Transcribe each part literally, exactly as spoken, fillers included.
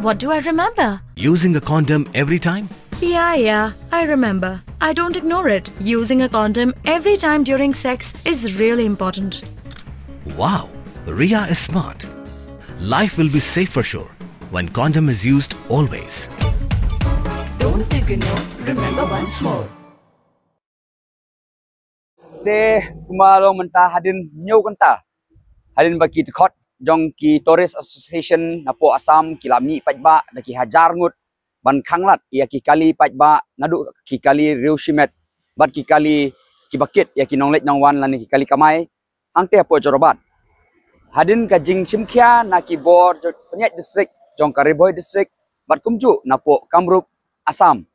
What do I remember? Using a condom every time? Yeah, yeah, I remember. I don't ignore it. Using a condom every time during sex is really important. Wow, Ria is smart. Life will be safe for sure when condom is used always. Don't ignore, remember once more. Te kumba long mynta hadien hynñiew kynta, hadien ba ki dkhot jong ki Tourist Association napoh Assam ki la mih paidbah da ki hajar ngut ban khanglad ïa ki kali paidbah naduh ki kali riewshimet bad ki kali kiba kit ïa ki nongleit nongwan lane ki kali kamai hangtei hapoh Jorabat. Hadien ka jingshimkhia na ki bor pynïaid district jong ka Ri Bhoi District bad kumjuh napoh Kamrup, Assam.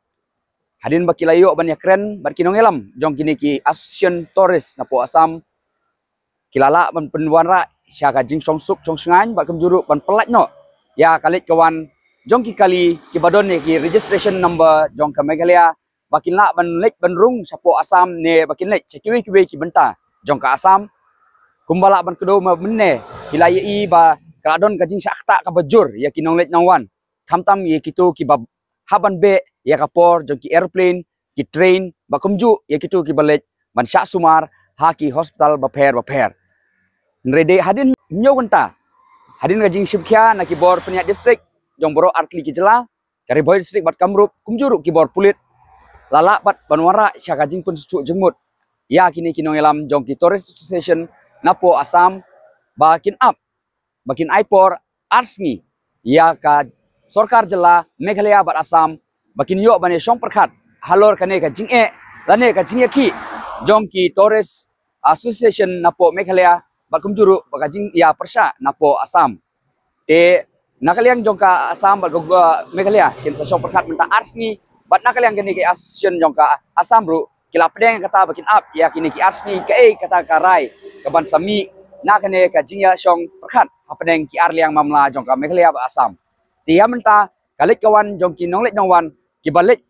Hadien ba ki la ïoh ban ïakren bad ki nongïalam jong kine ki association tourist napoh Assam, ki la lah ban pynwanrah sha ka jingshongsuk shongshngaiñ bad kumjuh ruh ban pyllait noh ïa ka leit ka wan jong ki kali kiba don ïa ki registration number jong ka Meghalaya, ba kin lah ban leit ban rung shapoh Assam ne ba kin leit sha kiwei kiwei ki bynta jong ka Assam. Kumba lah ban kdew mynne, ki la ïohi ba ka la don ka jingshah ktah kaba jur ïa ki nongleit nongwan, khamtam ïa kito kiba hap ban beh ïa ka por jong ki aeroplane, ki train bad kumjuh ïa kito kiba leit ban shah sumar ha ki hospital bapher bapher. Hynrei dei hadien hynñiew kynta, hadien ka jingshimkhia na ki bor pynïaid district jong baroh artylli ki jylla, ka Ri Bhoi District bad Kamrup kumjuh ruh ki bor pulit, la lah pat ban wanrah sha ka jingpynsuk jingmut ïa kine ki nongïalam jong ki Tourist Association napoh Assam ba kin ap, ba kin ai por ar sngi ïa ka sorkar jylla Meghalaya bad Assam ba kin ïoh ban ïashong pyrkhat halor kane ka jingeh lane ka jingïakhih jong ki Tourist Association napoh Meghalaya bad kumjuh ruh ba ka jingïapyrshah napoh Assam. Te na ka liang jong ka Assam bad ka, uh, Meghalaya kin sa shong pyrkhat mynta ar sngi, bad na ka liang kane ka association jong ka Assam ruh ki la pdiang kata ba kin ap ïa kine ki ar sngi, kaei kata ka rai kaban sa mih na kane ka jingïashong pyrkhat hapdeng ki ar liang mamla jong ka Meghalaya bad Assam. Te ïa mynta ka leit ka wan jong ki nongleit nongwan kiba leit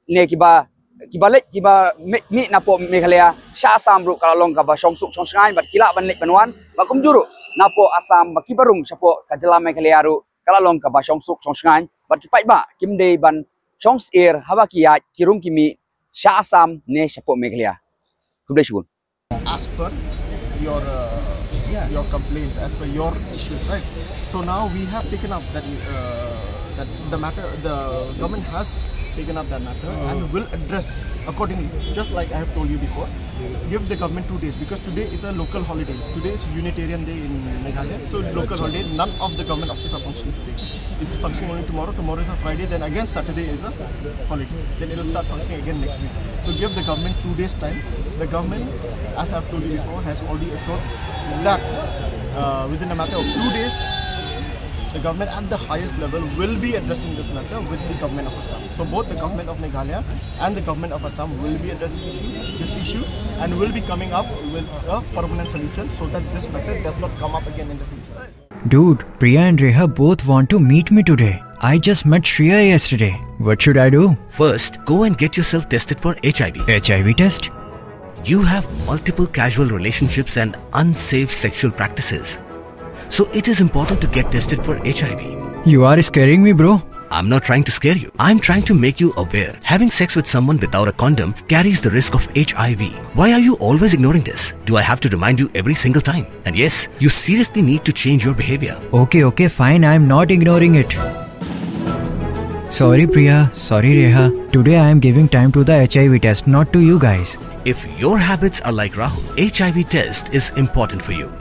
ne kiba, kiba leit kiba mih, mih napoh Meghalaya sha Assam ruh ka la long kaba shongsuk shongshngaiñ bad ki lah ban leit ban wan bad kumjuh ruh napoh Assam ba kiba rung shapoh ka jylla Meghalaya ruh ka la long kaba shongsuk shongshngaiñ bad ki paidbah kim dei ban shong syier haba ki ïaid ki rung ki mih sha Assam ne shapoh Meghalaya. Khublei shibun. As per your, uh, yeah, your complaints, as per your issues, right? So now we have taken up that, uh, that the matter, the government has taken up that matter and will address accordingly. Just like I have told you before, give the government two days, because today it's a local holiday. Today is Unitarian Day in Meghalaya, so local holiday. None of the government offices are functioning today. It's functioning only tomorrow. Tomorrow is a Friday. Then again Saturday is a holiday. Then it will start functioning again next week. So give the government two days time. The government, as I've told you before, has already assured that, uh, within a matter of two days, the government at the highest level will be addressing this matter with the government of Assam. So both the government of Meghalaya and the government of Assam will be addressing issue, this issue, and will be coming up with a permanent solution so that this matter does not come up again in the future. Dude, Priya and Reha both want to meet me today. I just met Shreya yesterday. What should I do? First, go and get yourself tested for H I V. H I V test? You have multiple casual relationships and unsafe sexual practices. So it is important to get tested for H I V. You are scaring me, bro. I'm not trying to scare you. I'm trying to make you aware. Having sex with someone without a condom carries the risk of H I V. Why are you always ignoring this? Do I have to remind you every single time? And yes, you seriously need to change your behavior. Okay, okay, fine. I'm not ignoring it. Sorry, Priya. Sorry, Reha. Today I am giving time to the H I V test, not to you guys. If your habits are like Rahul, H I V test is important for you.